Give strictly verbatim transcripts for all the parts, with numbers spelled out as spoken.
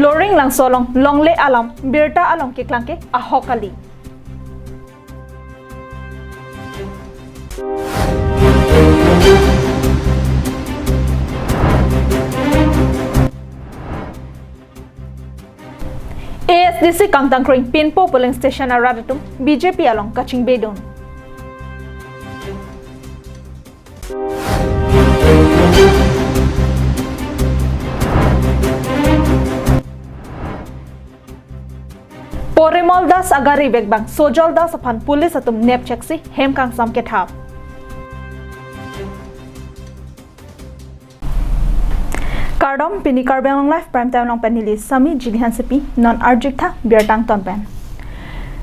Loringlangso along longle alam birta along keklangke ahok kali. A S D C kangtangkring Pinpo polling station arat atum B J P along kachingbedun. Porimol Das agari vekbang Sojol Das aphan police atum nepcheksi hem kangsam kethap. Kardom, pini Karbi Anglong Live Prime Time along pen neli Sami Jili Hansepi, non arjuktha birta angton pen.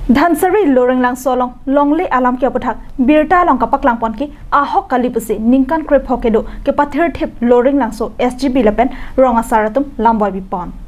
Dhansiri Loringlangso along longle alam ke aputhak birta along kapaklangponke ahok kali pusi ningkan krepho kedo kepathirthip Loringlangso S G B lapen rong asar atum lamboi pipon.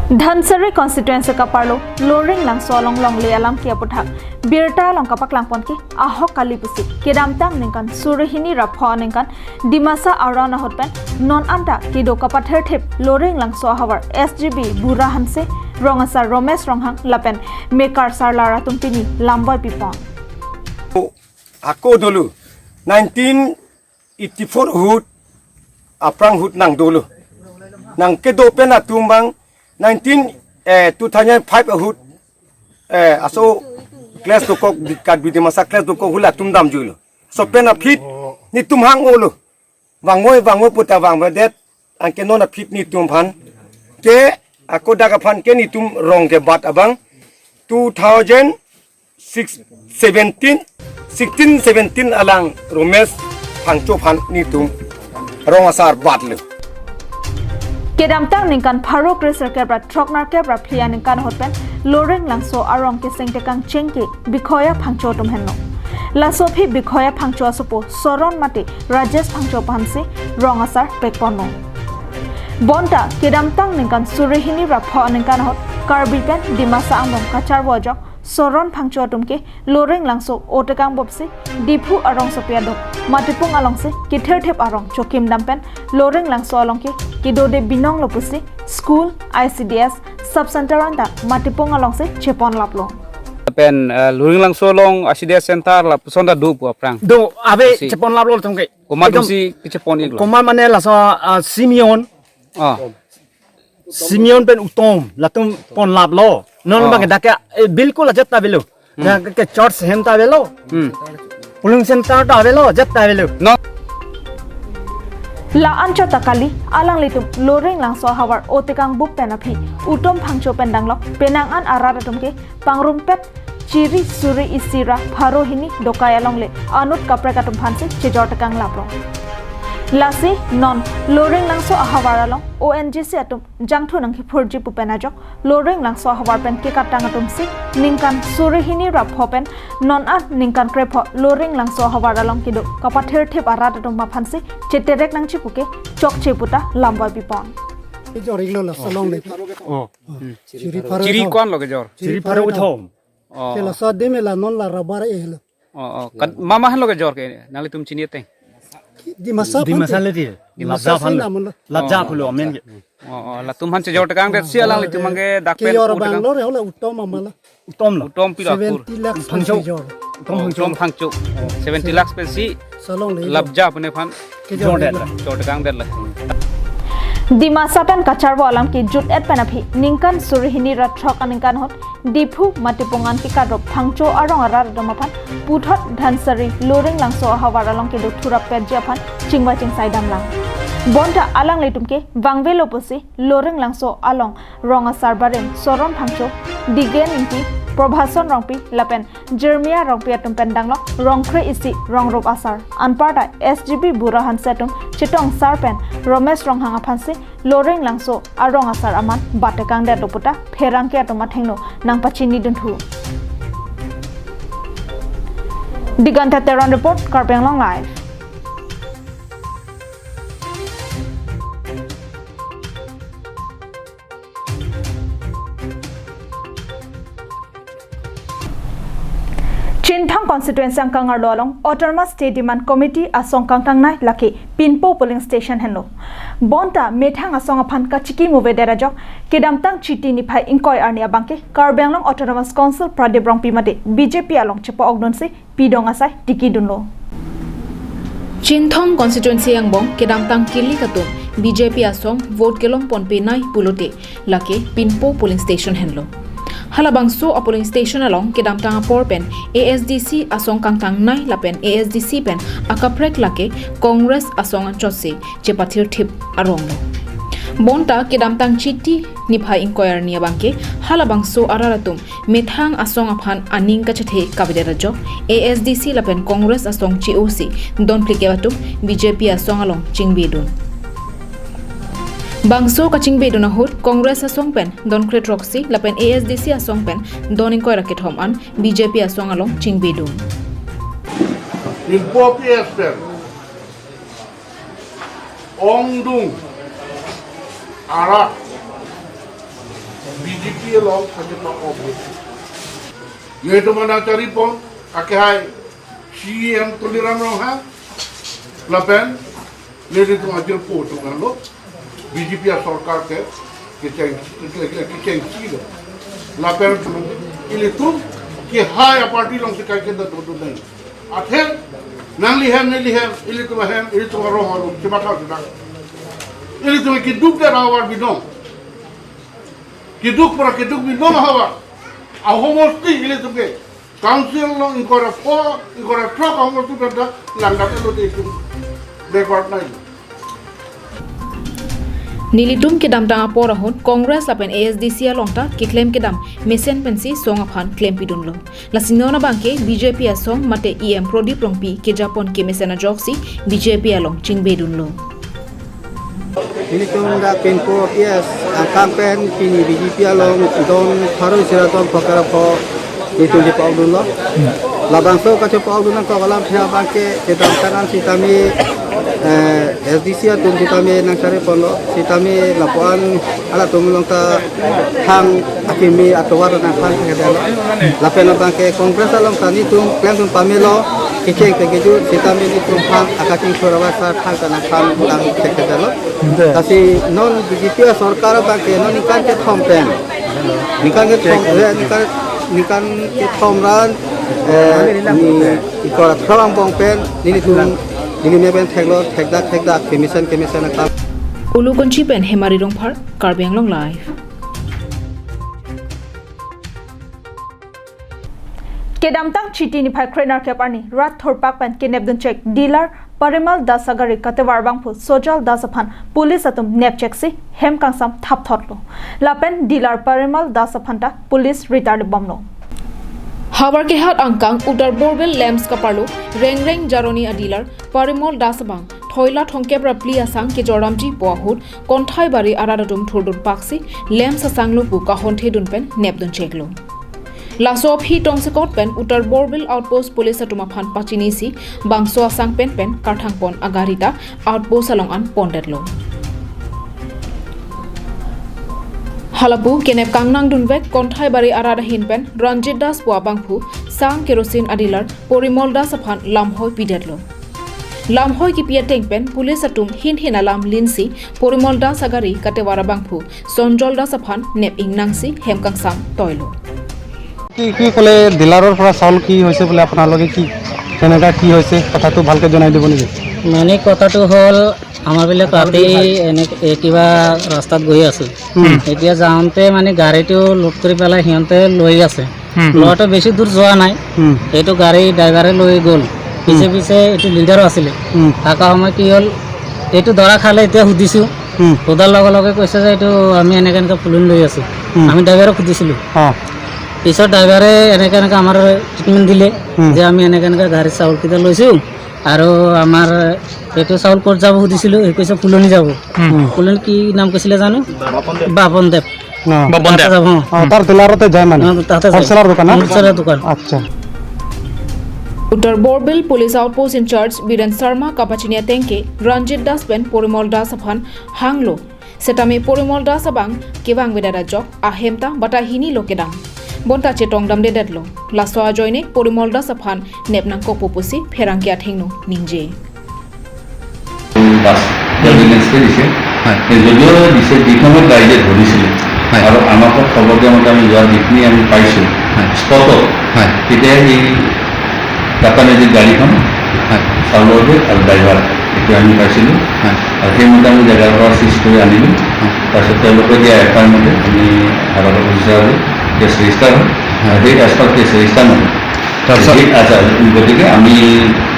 Dhansiri constituency kaparlo Loringlangso along longle alam ke aputhak birta along kapaklangponke ahok kali pusi kedamtang ningkan suri hini ra pho aningkan Dimasa aron ahut pen non anta kedo kapathirthip Loringlangso ahavar S G B Bura Hanse, rong asar Romesh Ronghang lapen mekar sarlar atum pini lamboi pipon. Ako dolo, nineteen eighty-four ahut, aphrang ahut nang dolo. Nang kedo pen atum abang, nineteen, eh, two thousand five ahut, eh, aso clash dokok, di Karbi Dimasa clash dokok ahut atum damjuilo. So pen aphi, netum hang-olo. Vangvoi, vangvoi puta vangvedet, anke non aphi netum aphan. Ke, ako dak aphan ke netum rong kebat abang, two thousand six, seventeen, sixteen seventeen alang Romesh Phangcho aphan netum rong asar batlo. Kedamtang ningkan pharo kre sirkep ra throk nerkep ra phli aningkan ahut pen Loringlangso arong keseng tekang chengke Bikhoya Phangcho atum henlo. Laso aphi Bikhoya Phangcho asopo Soron mate Rajesh Phangcho aphansi rong asar pekponlo. Bonta kedamtang ningkan suri hini ra pho aningkan ahut Karbi pen Dimasa angbong kacharvo ajok Soron Phangcho atum ke Loringlangso otekang bopsi Diphu arongsopi aduk Matipung alongsi kethirthip arong chokim dam pen Loringlangso along ke kedode binonglo pusi school, I C D S, sub center anta Matipung alongsi cheponlaplo. Pen, eh, Loringlangso along I C D S center lapuson ta do pu aphrang. Do, ave si cheponlaplo atum ke. Komat, ekdom, atumsi kechepon-iklo? Komat mane laso, ah, Simeon. Ah. Simeon pen Utom, latum ponlaplo. Non, ah, bang dak ke, eh, bilkul ajat ta avelo. Hmm. Dak ke church hem ta avelo. Hmm. Polling center ta avelo, ajat ta avelo. No. La-anchot ta kali, alanglitum Loringlangso ahavar otekang bup pen aphi Utom Phangcho pen danglok penang an arat atum ke pangrumpet chiri suri isi ra pharo hini dokai alongle anut kaprek atum aphansi chejor tekang laplo. Lasi non Loringlangso ahavar along O N G C atum jangthu nangkephurji pu pen ajok Loringlangso ahavar pen kekatang atumsi ningkan suri hini ra pho pen non an ningkan krepho Loringlangso ahavar along kedo kapathirthip arat atum aphansi cheterek nangji puke chokche puta lamboi pipon. Kejor-iklo laso alongle. Oh. Chiri pharo. Chiri ko-anlo kejor? Chiri pharo kethom. Oh. Ke laso adim la non la rubber ehelo. Oh, oh. Kat mama henlo kejor ke nanglitum chini ateng? Dimasa aphan. Dimasa le di. Dimasa aphan. Lapja aphan lo. Lapja aphan lo, amen ke. Oh, oh. Latum aphan chejor tekang detsi alanglitum abang ke dak pen kejor abang lo, re hola Utom amala. Utomlo. Utom pilo akur? Seventy lakhs pen Phangcho. Kejor. Utom Phangcho. Utom Phangcho. Seventy lakhs pensi. Laso alongle. Lapja aphan ephan. Kejor detlo. Jor tekang detlo. Dimasa pen kacharvo alam kejut-et pen aphi ningkan suri hini ra throk aningkan ahut Diphu Matipung an kekadrop Phangcho arong arat atum aphan puthot Dhansiri Loringlangso ahavar along kedo thurap petji aphan chingvai chingsai damlang. Bonta alanglitum ke vangvelo pusi Loringlangso along rong asar barim Soron Phangcho, Digen Ingti, Probhason Rongpi lapen Jeremia Rongpi atum pen danglok rong kre isi rong rup asar. Anparta S G B Bura Hanse atum chetong sar pen Romesh Ronghang aphansi Loringlangso arong asar aman bat tekang detlo puta pherangke atum athengno nangpachini dunthu. Diganta Teron report, Karbi Anglong Live. Chinthong constituency angkang arlo along Autonomous State Demand Committee asong kangtangnei lake Pinpo polling station henlo. Bonta methang asong aphan kachiki muvedet ajok Kedamtang Chiti niphai ingkoi arni abangke Karbi Anglong Autonomous Council Pradeep Rongpi mate B J P along chepa-okdunsi pidong asai tikidunlo. Chinthong constituency angbong kedamtang kilik atum B J P asong vote kelongponpenai pulote lake Pinpo polling station henlo. Halabangso a-polling station along kedamtang apor pen A S D C asong kangtangnei lapen A S D C pen akaprek lake Congress asong anchotsi chepathirthip aronglo. Bonta kedamtang Chiti niphai ingkoi arni abangke halabangso arat atum methang asong aphan aning kachethe kavedet ajok A S D C lapen Congress asong che-osi don phlikep atum B J P asong along chingbedun. Bangso kachingbedun ahut Congress asong pen don kre throksi lapen A S D C asong pen don ingkoi ra kethom an B J P asong along chingbedun. Pinpo P S pen ongdung arat B J P along kachepa-ok. Yaitu mana charipon akehai C E M Tuliram Ronghang lapen nelitum ajirpo atum lo B J P asorkar ke kecheng, ke, ke, kechengsi lo. Lapen ilitum kehai a-party alongsi kaike ta dodun nai. Athe nangli hem neli hem, ilitum ahem, ilitum arong arong chematha sudah. Ilitum keduk de rawar binong. Keduk pura keduk binong hawa. Ahomosti ilitum ke Council along ingkoi ra pho, ingkoi ra throk ahomosti pen ta langdam lo de itum backward nai. Nelitum kedamtang apor ahut Congress lapen A S D C along ta keklem kedam mesen pensi song aphan klempidunlo. Lasi non abangke B J P asong mate E M Pradeep Rongpi kejapon kemesen ajoksi B J P along chingbedunlo. Nelitum dak Pinpo P S angkang pen pini B J P along don pharo isi ra don phokara pho nelitum chepa-okdunlo. Labangso kachepa-okdun nangkok alamthe abangke kedamtang an sitame, eh, S D C atum sitame nangchariponlo, sitame lapuan halatum along ta thang akimi atovar nangthang thekdetlo. Lapen abangke Congress along ta nelitum klemdun pamelo, kecheng thekjut sitame nelitum aphan akachingthur avar sa thang ta nangthang thang thekdetlo. Lasi non B J P asorkar abangke non ningkan kethom pen, ningkan kethom, eh, ningkan, ningkan kethom ra, eh, ni ingkoi ra throk angbong pen nelitum, neli me pen theklo, thekdak thekdak kemesen kemesen akam. Ulukunchi pen Hemari Rongphar, Karbi Anglong Live. Kedamtang Chiti niphai kre-nerkep arni rat thurpak pen kenepdunchek dealer Parimal Das agari katevar abangphu Sojal Das aphan police atum nepcheksi hem kangsam thapthotlo. Lapen dealer Parimal Das aphan ta police ritarli bomlo. Havarkehat angkang Uttar Borbil Lamps kaparlo Rengreng Jaroni a-dealer Parimal Das abang thoila thomkep ra phli asang kejordamji pu ahut Konthaibari arat atum thurdunpaksi lamps asanglo pu kahonthedun pen nepduncheklo. Laso aphi tongsekot pen Uttar Borbil Outpost Police atum aphan pachinisi bangso asang pen pen karthangpon agari ta outpost along an pondetlo. Halapu kenep kangnangdunvek Konthaibari arat ahin pen Ranjit Das pu abangphu sang kerosene a-dealer Porimol Das aphan lamhoi pidetlo. Lamhoi kipi ateng pen police atum hinhin alam linsi Porimol Das agari katevar abangphu Sonjol Das aphan nep ingnangsi hem kangsam toilo. কি কি ক'লে? ডিলাৰৰ পৰা চাউল কি হৈছে বোলে, আপোনালোকে কি, কেনেকা কি হৈছে কথাটো ভালকে জনাই দিব নেকি? মানে কথাটো হ'ল, আমাৰবিলাক ৰাতি এনে, এ, কিবা ৰাস্তাত গৈ আছোঁ। হুম। এতিয়া যাওঁতে মানে গাড়ীটো লোড কৰি পেলাই সিহঁতে লৈ আছে। হুম। লৰাটো বেছি দূৰ যোৱা নাই। হুম। এইটো গাড়ী ড্ৰাইভাৰে লৈ গ'ল। পিছে হুম। পিছে এইটো লিডাৰো আছিলে। হুম। থকা সময় কি হ'ল, এইটো ধৰা খালে, এতিয়া সুধিছোঁ। হুম। সোধাৰ লগে লগে কৈছে যে এইটো আমি এনেকে এনেকে ফুলনি লৈ আছোঁ। হুম। আমি ড্ৰাইভাৰক সুধিছিলোঁ। অ। পিছত ড্ৰাইভাৰে এনেকে এনেকে আমাৰ ষ্টেটমেণ্ট দিলে হুম। যে আমি এনেকে এনেকে গাড়ীত চাউলকেইটা লৈছোঁ আৰু আমাৰ এইটো চাউল ক'ত যাব সুধিছিলোঁ, সি কৈছে ফুলনি যাব। হুম। ফুলনি কি নাম কৈছিলে জানো? বাপন দেৱ। বাপন দেৱ। অ। বাপন দেৱ। তাতে যাব, অ। অ, তাৰ ডিলাৰতে যায় মানে? অ, তাতে যায়। হ'লচেলাৰ দোকান, না? হ'লচেলাৰ দোকান। আচ্ছা। Uttar Borbil Police Outpost in-charge Biren Sharma kapachini atengke Ranjit Das pen Porimol Das aphan hanglo. Setame Porimol Das abang kevangvedet ajok ahem ta batai hini lo kedam. Bonta chetongdamdedetlo. Laso ajoine Porimol Das aphan nep nangkokpo pusi pherangke athengno ningje. বাছ, তেওঁ ডিটেইলছটো দিছে। হয়। এই যদিও দিছে, যিটো সময়ত গাড়ীয়ে ধৰিছিলে, হয়। আৰু আমাকো খবৰ দিয়া মতে আমি যোৱা যিখিনি আমি পাইছোঁ হয়। স্পটত, হয়। তেতিয়া এই কাটামাজিৰ গাড়ীখন হয়। চাউলৰ বেগ আৰু ড্ৰাইভাৰ এইটো আমি পাইছিলোঁ। হয়। আৰু সেইমতে আমি জেগাৰ পৰা চিজ কৰি আনিলোঁ। হয়। তাৰপিছত তেওঁলোকে দিয়া এফ আই আৰ মতে আমি হাৰাধৰ অফিচাৰ কেছ ৰেজিষ্টাৰ হয়। হয়। আৰু সেই এজ পাৰ কেছ ৰেজিষ্টাৰ মতে তাৰপিছত সেই আচ্ছা, গতিকে আমি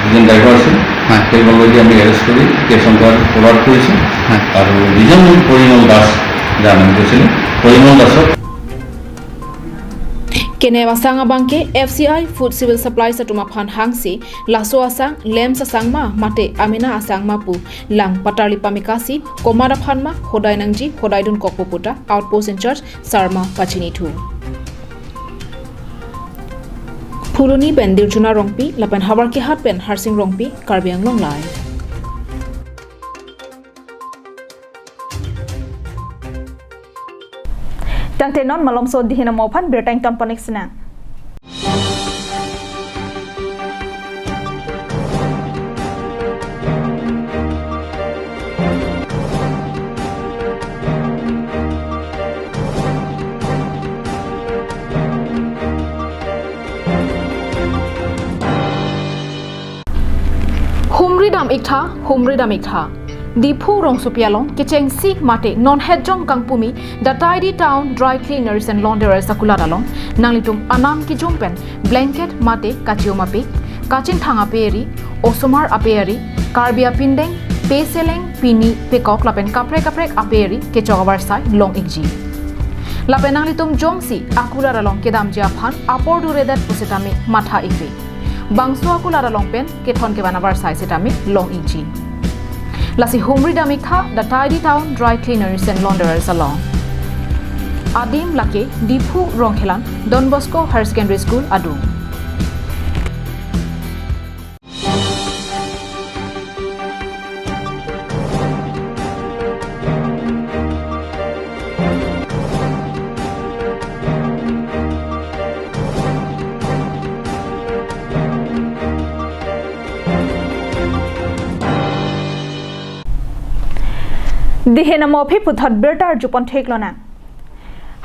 যিজন ড্ৰাইভাৰ আছিল, হয়। সেইগৰাকী আমি এৰেষ্ট কৰি কেছ এনকাউণ্টাৰ ফৰৱাৰ্ড কৰিছোঁ। হয়। আৰু যিজন পৰিমল দাস যে আৰম্ভ কৰিছিলোঁ, পৰিমল দাসক Kene asang abangke F C I Food Civil Supplies atum aphan hangsi laso asang lamps asang ma mate amena asang ma pu lang patarli pamekasi komat aphan ma hodai nangji hodai dunkokpo puta outpost in charge Sarma pachini thu. Phuloni pen Dirchuna Rongpi, lapen Howraghat pen Harsing Rongpi, Karbi Anglong Live. Tangte non malomso dihin amo aphan birta ington pon-ik sinang. Humri dam-ik tha, humri dam-ik tha. Diphu rongsopi along kechengsi mate non hetjong kangpumi the Tidy Town Dry Cleaners and Launderers akulat along nanglitum anam kijum pen blanket mate kachium ape, kachingthang ape eri, osomar ape eri, Karbi apindeng, peseleng, pini, pekok lapen kaprek kaprek ape eri kechok avarsai long-ikji. Lapen nanglitum jongsi akulat along kedamji aphan apor duredet pusitame matha-ikre. Bangso akulat along pen kethon kevan avarsai sitame long-ikji. Lasi humri dam-ik tha the Tidy Town Dry Cleaners and Launderers along. Adim lake Diphu Rongkhelan Don Bosco Higher Secondary School adung. Dihin amo aphi puthot birta arjupon theklonang.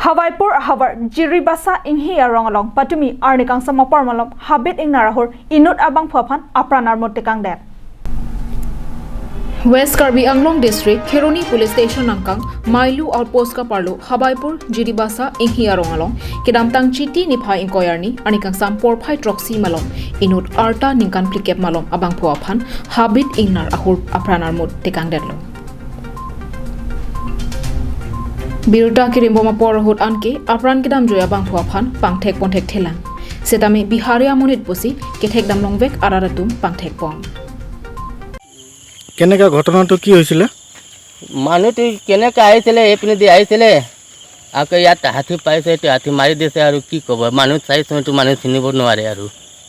Hawaipur ahavar Jiribasa Inghi arong along patumi arni kangsam apor malom habit ingnar ahur inut abangphu aphan apran armut tekangdet. West Karbi Anglong District, Kheroni Police Station angkang, Mailu Outpost kaparlo, Hawaipur Jiribasa Inghi arong along, kedamtang Chiti niphai ingkoi arni, arni kangsam porphai throksi malom, inut arta ningkan phlikep malom abangphu aphan habit ingnar ahur apran armut tekangdetlo. Birta kirimbom apor ahut anke apran kedamjoi abangphu aphan pangthek ponthekthelang. Setame Bihari amonit pusi kethekdam longvek arat atum pangthekpon. কেনেকা ঘটনাটো কি হৈছিলে? মানুহটো কেনেকে আহিছিলে, এইপিনেদি আহিছিলে, আকৌ ইয়াত হাতী পাইছে, এইটো হাতী মাৰি দিছে আৰু কি ক'ব, মানুহ চাইছোঁ, এইটো মানুহ চিনিব নোৱাৰে আৰু।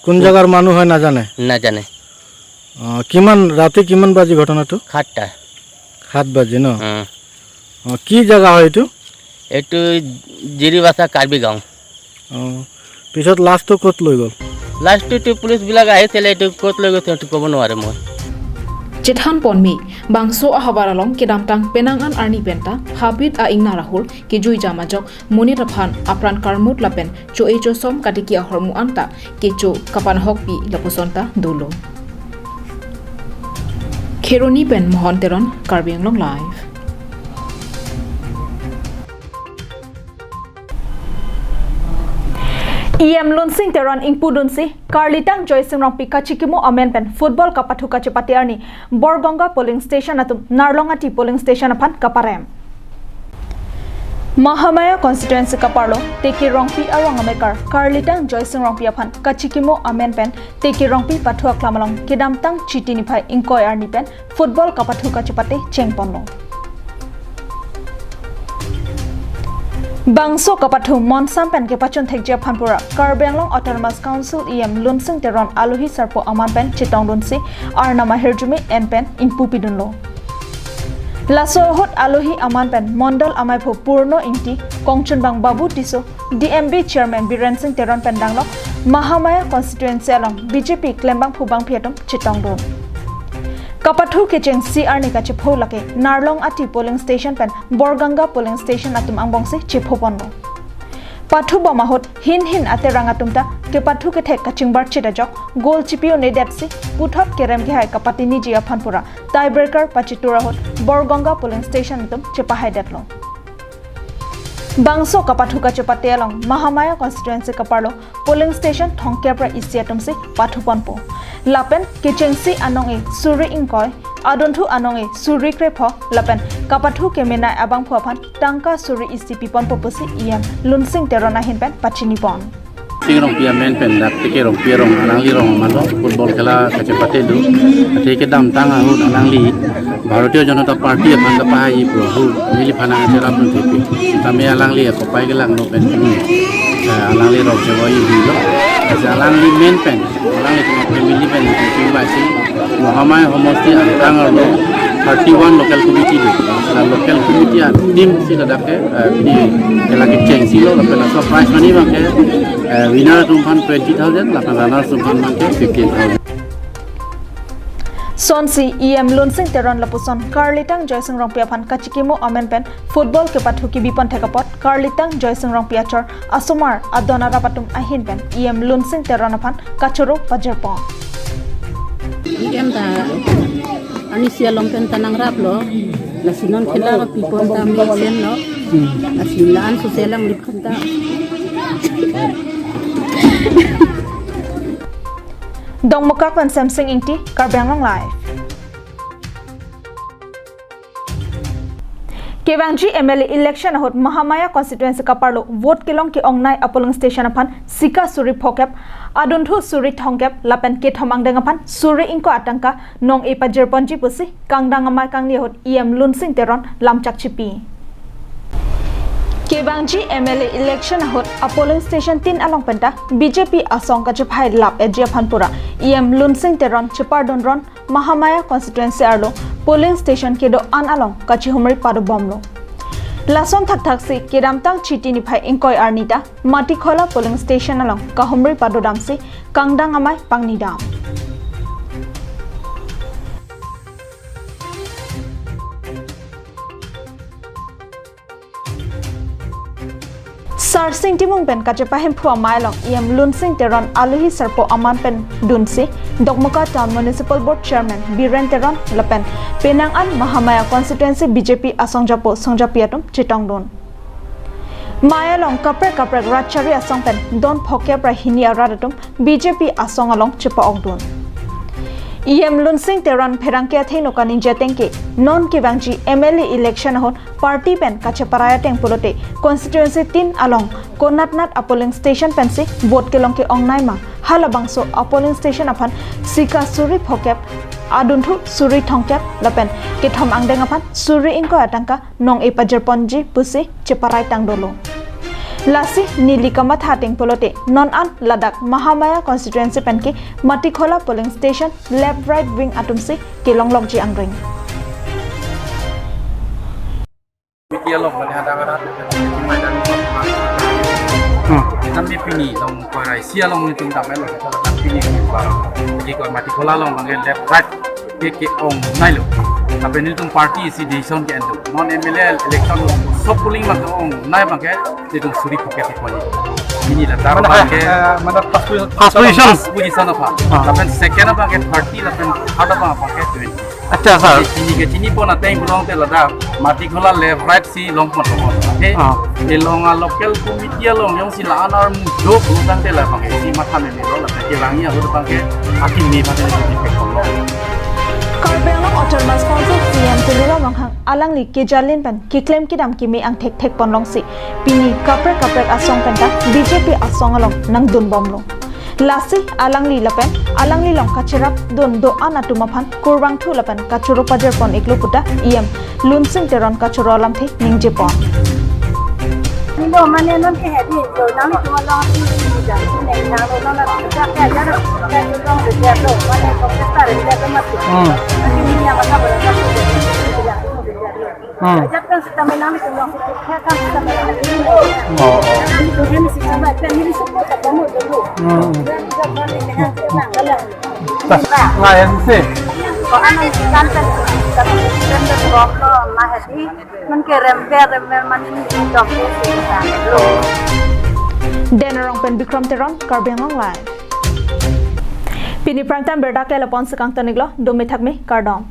কোন জাগাৰ মানুহ হয় নাজানে? নাজানে। অ, কিমান, ৰাতি কিমান বাজি ঘটনাটো? সাতটা। সাত বাজি ন? অ। অ, কি জাগা হয় এইটো? এইটো জিৰিবাচা কাৰ্বি গাঁও। অ, পিছত লাছটো ক'ত লৈ গ'ল? লাছটোতো পুলিচবিলাক আহিছিলে, এইটো ক'ত লৈ গৈছে সেইটো ক'ব নোৱাৰে মই। Chethan ponmi, bangso ahavar along kedamtang penang an arni penta habit a-ingnar ahur kejui jam ajok monit aphan apran karmut lapen cho-e chosom katiki ahormu anta kecho kapanhokpi lapuson ta dolo. Kheroni pen Mohon Teron, Karbi Anglong Live. E M Lunsing Teron ingpudunsi, Karlitang Joysing Rongpi kachikimo amen pen football kapathu kachepate arni Borganga polling station atum Narlongati polling station aphan kaparem. Mahamaya constituency kaparlo Teki Rongpi arong amekar Karlitang Joysing Rongpi aphan kachikimo amen pen Teki Rongpi pathu aklam along kedamtang Chiti niphai ingkoi arni pen football kapathu kachepate chengponlo. Bangso kapathu monsam pen kepachun thekji aphan pura Karbi Anglong Autonomous Council E M Lunsing Teron alohi sarpo aman pen chetongdunsi arnam ahirjume en pen ingpupidunlo. Laso ahut alohi aman pen Mondol amaiphu Purno Ingti, Kongchunbang Babu Tisso, D M B Chairman Biren Singh Teron pen danglok Mahamaya constituency along B J P klembangphu bangphi atum chetongdun. Kapathu kechengsi arni kachepho lake Narlong Ati polling station pen Borganga polling station atum angbongsi chephoponlo. Pathubom ahut hin hin aterang atum ta kepathu kethek kachingbarchit ajok goal chipi-un-edetsi puthot kerem kehai kapatiniji aphan pura tiebreaker pachitur ahut Borganga polling station atum chepahaidetlo. Bangso kapathu kachepate along Mahamaya constituency kaparlo polling station thomkep ra isi atumsi pathuponpo. Lapen kechengsi anong-e suri ingkoi, adunthu anong-e suri krepho, lapen kapathu kemenei abangphu aphan tangka suri isi piponpo pusi E M Lunsing Teron ahin pen pachinipon. Sing Rongpi amen pen dak T K Rongpi arong, alangli rong amalo football khela kachepate do. Athe kedamtang ahut alangli Bharatiya Janata Party aphan kapahai pro hu, neliphan nangcherap nangchepi. Tame alangli akopai kelangno pen kini, eh, alangli rong chewa-i hilo. Kasi alangli men pen, alangli kuma family pen, kini basi Mahamaya homosti angtang arlo thirty-one local committee do. La local committee a team si ladak ke, eh, di, eh, lake chengsi lo, lapen laso prize money abang ke, eh, winner atum aphan twenty thousand, lapen runners atum aphan abang ke fifteen thousand. Sonsi E M Lunsing Teron lapuson Karlitang Joysing Rongpi aphan kachikimo amen pen football kepathu kebipon thek apot Karlitang Joysing Rongpi achor asomar adon arap atum ahin pen E M Lunsing Teron aphan kachoro pajirpon. E M ta ani sia long pen ta nangraplo. Lasi non khela ro pipon ta mesen lo. Lasi la-an so selang liphan ta. Dongmukak pen Semsing Ingti, Karbi Anglong Live. Kevangji M L A election ahut Mahamaya constituency kaparlo vote kelong ke-ongnei apolling station aphan sika suri phokep, adunthu suri thomkep, lapen kethom angdeng aphan suri ingkoi atangka nong-e pajirponji pusi kangdang amei kangni ahut E M Lunsing Teron lamchak chipi. Kevangji M L A election ahut apolling station tin along penta B J P asong kachephai lap-etji aphan pura E M Lunsing Teron chepardunron Mahamaya constituency arlo polling station kedo-an along kachihumri padobomlo. Lason thakthaksi kedamtang Chiti niphai ingkoi arni ta Matikhola polling station along kahumri padodamsi kangdang amei pangnidam. Sarsing Timung pen kachepahemphu amei along E M Lunsing Teron alohi sarpo aman pen dunsi Dokmoka Town Municipal Board Chairman Biren Teron lapen penang an Mahamaya Constituency B J P asongjapo songjapi atum chetongdun. Mei along kaprek kaprek rat chari asong pen don phokep ra hini arat atum B J P asong along chepa-okdun. E M Lunsing Teron pherangke athengno kaningje ateng ke non kevangji M L A election ahut party pen kacheparai ateng pulote constituency tin along konatnat apolling station pensi vote kelong ke-ongnei ma, halabangso apolling station aphan sika suri phokep, adunthu suri thomkep lapen kethom angdeng aphan suri ingkoi atangka nong-e pajirponji pusi cheparai tangdolo. Lasi neli kamatha ateng pulote non an ladak Mahamaya constituency penke Matikhola polling station left right wing atumsi kelonglokji angring. Media along mane hadak hadak. Hmm. Kami pini long parai sia long nitum damai lo. Kami pini pini baru. Jadi ko Matikhola along bang left right ke ke-ongneilo. Tapi nitum party isi decision ke-en do. Non M L A election lo sob polling ma ke-ongnei bang ke nitum suri phokep poni. Ini la tar Mana bang ke eh, mana first position? First position. First position apa? Ah. Tapi second apa ke thirty, tapi third apa ke twenty. Accha, sir. Chini ke chinipon ateng pulote ladak Matikhola left right si longpon longpon. Okay. Ah. Elong a local committee along jongsi la-an armu do pulotangte labang si matha meme lo, la ke langya lo bang ke akim ni matha ni di pekon lo. Karbi Anglong Autonomous Council C E M Tuliram Ronghang alangli kejalin pen keklem kedam keme angthek thekpon longsi pini kaprek kaprek asong penta B J P asong along nangdunbomlo. Lasi alangli lapen alangli along kacherapdun do-an atum aphan kurvangthu lapen kachoro pajirpon iklo puta E M Lunsing Teron kachoro alamthe ningjepon. Nilo mane non ke hedi do nang tu long tu jam tu neng nang lo nang lo ja ke ja lo ja tu long de ja lo mane ko ke tar de ja lo mati. Hmm. Mati ni ya mata bera ja tu de ja lo. Hmm. Ajat kan sita menang itu long kan sita menang itu. Oh, oh. Itu kan si coba kan ini support apa mau dulu. Hmm. Dia juga kan ini kan tenang kalau. Tas, nggak ya sih. Anan kan pen kan pen rok lo mahedi, nonke rembe rembe manin dok ke sih. Den Arong pen Bikram Teron, Karbi Anglong Live. Pini prime time birta ke lapon sekang tonik lo, dome thakme, kardom.